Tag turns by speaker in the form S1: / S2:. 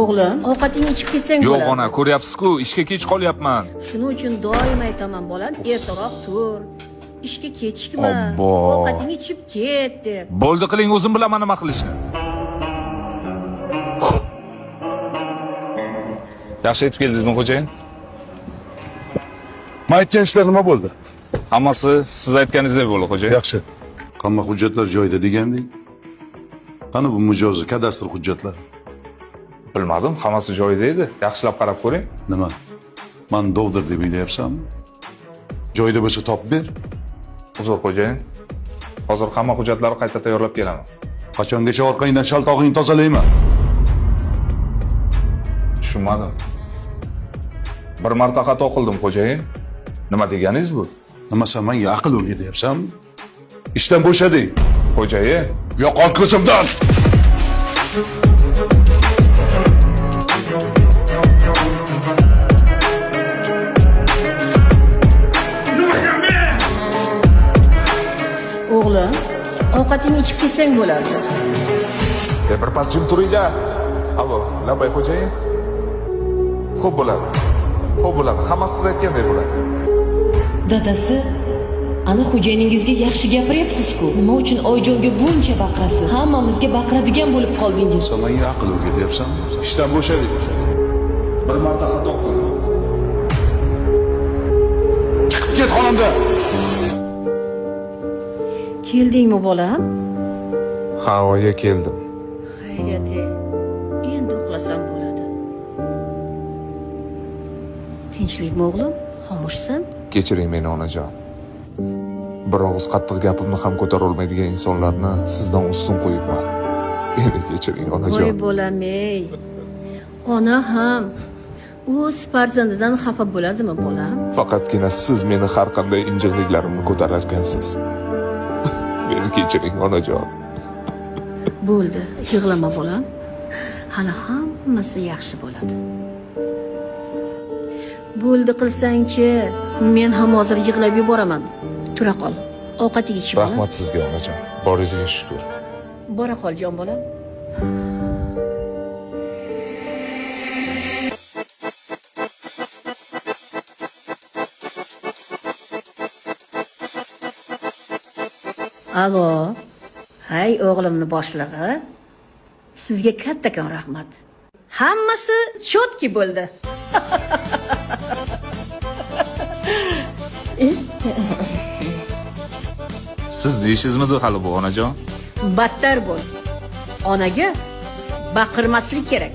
S1: O'g'lim, ovqatingni ichib ketsang
S2: Yo'q
S1: bo'ladi.
S2: ona, ko'ryapsiz-ku, ishga kech qolyapman.
S1: Shuning uchun doim aytaman, bolam, ertaroq tur. Ishga kechikma.
S2: Obbo.
S1: Ovqatingni ichib ket deb.
S2: Bo'ldi qiling, o'zim bilaman nima qilishni. Yaxshi yetib keldingizmi, xo'jayin?
S3: Men aytgan ishlar nima bo'ldi?
S2: Hammasi siz aytganingizdek bo'ldi, xo'jayin.
S3: Yaxshi. Hamma hujjatlar joyida deganding. Qani bu mijozi kadastr hujjatlar?
S2: Bilmadim, hammasi joyida edi. Yaxshilab qarab ko'ring.
S3: Nima? Man dovdir deb o'ylayapsanmi? Joyida bo'lsa topib ber.
S2: Uzr, xo'jayin. Hozir hamma hujjatlarni qayta tayyorlab kelaman.
S3: Qachongacha orqangdan shaltog'ingni tozalayman?
S2: Tushunmadim. Bir marta xato qildim, xo'jayin. Nima deganingiz bu?
S3: Nima sen menga aql o'rgatyapsanmi? Ishdan bo'shading.
S2: Xo'jayin,
S3: Yo'qol ko'zimdan.
S1: O'g'lim, ovqatingni ichib ketsang bo'ladi.
S2: Bir pas jim turinglar. Allo, labay xo'jayin. Xo'p bo'ladi. Xo'p bo'ladi. Hammasi siz aytgandek bo'ladi.
S4: Dadasi, ana xo'jayiningizga yaxshi gapiryapsiz-ku. Nima uchun Oyjonga buncha baqirasiz? Hammamizga baqiradigan bo'lib qoldingiz.
S3: Sen menga aql o'rgatyapsanmi? Ishdan bo'shading.
S2: Bir marta xato qildim.
S3: Chiqib ket xonamdan.
S1: Keldingmi, bolam?
S2: Ha, oyi, keldim.
S1: Xayriyat. Endi uxlasam bo'ladi. Tinchlikmi, o'g'lim? Xomushsan?
S2: Kechiring meni, onajon. Bir og'iz qattiq gapimni ham ko'tara olmaydigan insonlarni sizdan ustun qo'yibman. Meni kechiring, onajon.
S1: Voy bolam, ey. Ona ham o'z farzandidan xafa bo'ladimi, bolam?
S2: Faqatgina siz meni har qanday injiqliklarimni ko'tarar ekansiz. Meni kechiring, onajon.
S1: Bo'ldi, yig'lama bolam. Hali hammasi yaxshi bo'ladi. Bo'ldi qilsangchi, men ham hozir yig'lab yuboraman. Tura qol. Ovqatingni ichib bolam.
S2: Rahmat sizga, onajon. Boringizga shukr.
S1: Bora qol, jon bolam. Alo. Hay, o'g'limni boshlig'i. Sizga kattakon rahmat. Hammasi chotki bo'ldi.
S2: Siz deyishingizmidi hali bu, onajon?
S1: Battar bo'l. Onaga baqirmaslik kerak.